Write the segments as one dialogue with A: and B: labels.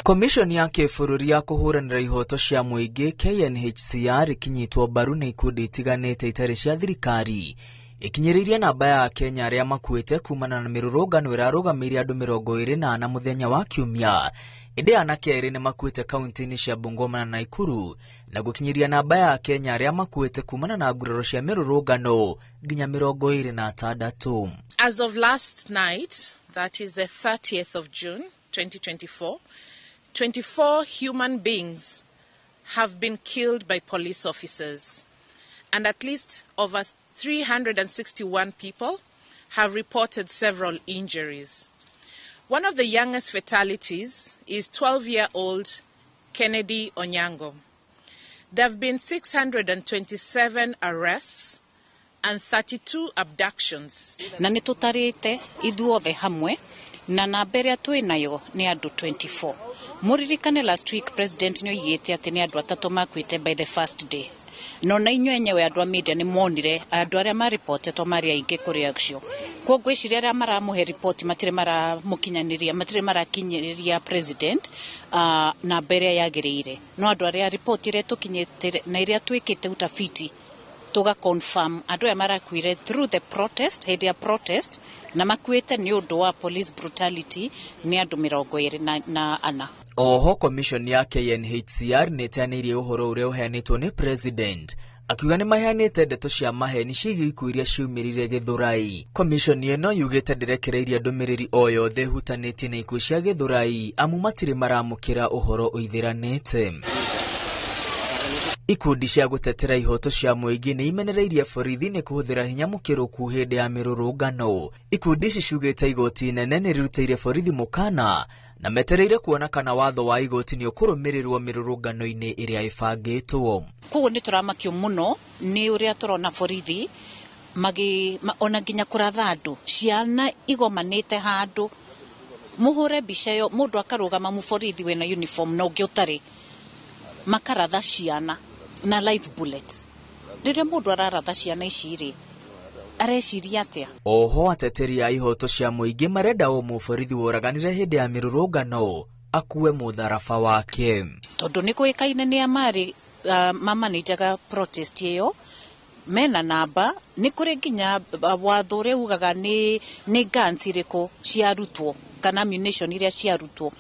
A: Komishoni ya kĩbũrũri ya kũhũranĩra ihoto cia mũingĩ KNHCR ĩkĩnyitwo mbaru nĩ ikundi itiganĩte itarĩ cia thirikari ĩkinyĩrĩirie namba ya Akenya arĩa makuĩte kumana na mĩrũrũngano ĩrarũgamĩire andũ 24 mũthenya wa Kiumia. Ĩndĩ anake erĩ nĩ makuĩte kaunti-inĩ cia Bungoma na Naikuru na gũkinyĩria namba ya Akenya arĩa makuĩte kumana na nguraro cia mĩrũrũngano nginya 26.
B: As of last night, that is the 30th of June 2024, 24 human beings have been killed by police officers, and at least over 361 people have reported several injuries. One of the youngest fatalities is 12-year-old Kennedy Onyango. There have been 627 arrests and 32 abductions.
C: Na nĩ tũtarĩte ithuothe hamwe na namba ĩrĩa twĩ nayo nĩ andũ 24. Mũririkane last week president nĩ oigĩte atĩ nĩ andũ atatũ makuĩte by the first day, no na inyuĩ enyewe andũ a media nĩ monire andũ arĩa maripotetwo marĩ aingĩ kũrĩ acio. Koguo ngwĩciria arĩa maramũhe riboti matirĩ maramũkinyanĩria, matirĩ marakinyĩria president namba ĩrĩa yagĩrĩire, no andũ arĩa riboti ĩrĩa tũkinyĩte na ĩrĩa twĩkĩte utafiti tuga confirm andũ aya marakuire through the protest, hĩndĩ ya protest, na makuĩte nĩ ũndũ wa police brutality nĩ andũ 24.
A: Oho commission ya KNHCR nĩ ĩteanĩirie ũhoro ũrĩa ũheanĩtwo nĩ president akiuga nĩ maheanĩte ndeto cia maheni ciĩgiĩ ikuũ iria ciumĩrire Gĩthũrai. Commission ĩno yugĩte ndĩrekereirie ndũmĩrĩri o yothe ĩhutanĩtie na ikuũ cia Gĩthũrai amu matirĩ maramũkĩra ũhoro ũithĩranĩte. Ikundi cia gũtetera ihoto cia mũingĩ nĩ imenereirie borithi nĩ kũhũthĩra hinya mũkĩrũku hĩndĩ ya mĩrũrũngano. Ikundi ici ciugĩte igoti inene nĩ rĩrutĩire borithi mũkana na metereire kuona kana watho wa igoti nĩ ũkũrũmĩrĩrwo mĩrũrũngano-inĩ ĩrĩa ĩbangĩtwo.
C: Koguo nĩ tũramakio mũno nĩ ũrĩa tũrona borithi magi ona nginya kũratha andũ, ciana igomanĩte handũ, mũhũre mbica ĩyo mũndũ akarũgama mũborithi wĩna uniform na ũngĩ ũtarĩ, makaratha ciana na live bullets. Rĩrĩa mũndũ araratha ciana ici rĩ, areciria atĩa?
A: Oho ateteri a ihoto cia mũingĩ marenda o mũborithi woraganire hĩndĩ ya mĩrũrũngano akue mũtharaba wake.
C: Tondũ nĩ kũĩkaine nĩ marĩ mamanajaga protest ĩyo mena namba, nĩ kũrĩ nginya watho ũrĩa ugaga nĩ guns irĩkũ ciarutwo kana ammunition iria ciarutwo.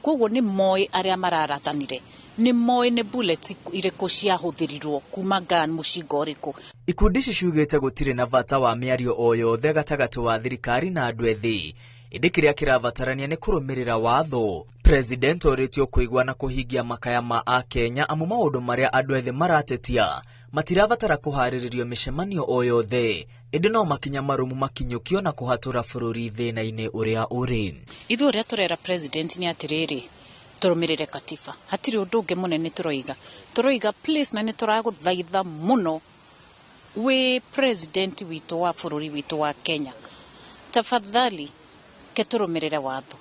C: Koguo nĩ moĩ arĩa mararathanire, nĩ moĩ nĩ bullets irĩkũ ciahũthĩrirwo kuma gun mũcinga ũrĩkũ.
A: Ikundi ici ciugĩte gũtirĩ na bata wa mĩario o yothe gatagatĩ wa thirikari na andũ ethĩ, ĩndĩ kĩrĩa kĩrabatarania nĩ kũrũmĩrĩra watho. President orĩtio kũigua na kũhingia makaya ma Akenya amu maũndũ marĩa andũ ethĩ maratetia matirabatara kũharĩrĩrio mĩcemanio o yothe, ĩndĩ no makinya marũmu makinyũkio na kũhatũra bũrũri thĩna-inĩ ũrĩa ũrĩ.
C: Ithuĩ ũrĩa tũrera president nĩ atĩrĩrĩ, tũrũmĩrĩre katiba, hatirĩ ũndũ ũngĩ mũnene tũroiga. Tũroiga please, na nĩ tũragũthaitha mũno wĩ president witũ wa bũrũri witũ wa Kenya, tafadhali ke tũrũmĩrĩre watho.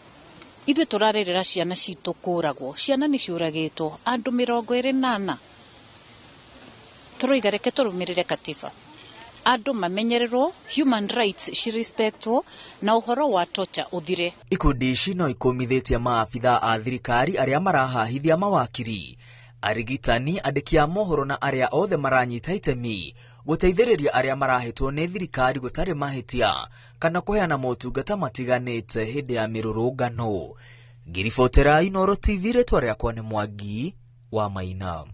C: Ithuĩ tũrarĩrĩra ciana citũ kũragwo, ciana nĩ ciũragĩtwo andũ 24. Tũroiga reke tũrũmĩrĩre katiba, andũ mamenyererwo, human rights cirespectwo, na ũhoro wa torture ũthire.
A: Ikundi ici no ikũmithĩtie maabitha a thirikari arĩa marahahithia mawakiri, arigitani, andĩki a mohoro na arĩa othe maranyita itemi gũteithĩrĩria arĩa marahĩtwo nĩ thirikari gũtarĩ mahĩtia kana kũheana motungata matiganĩte hĩndĩ ya mĩrũrũngano. Ngiribotera Inooro TV, rĩtwa rĩakwa nĩ Mwangi wa Maina.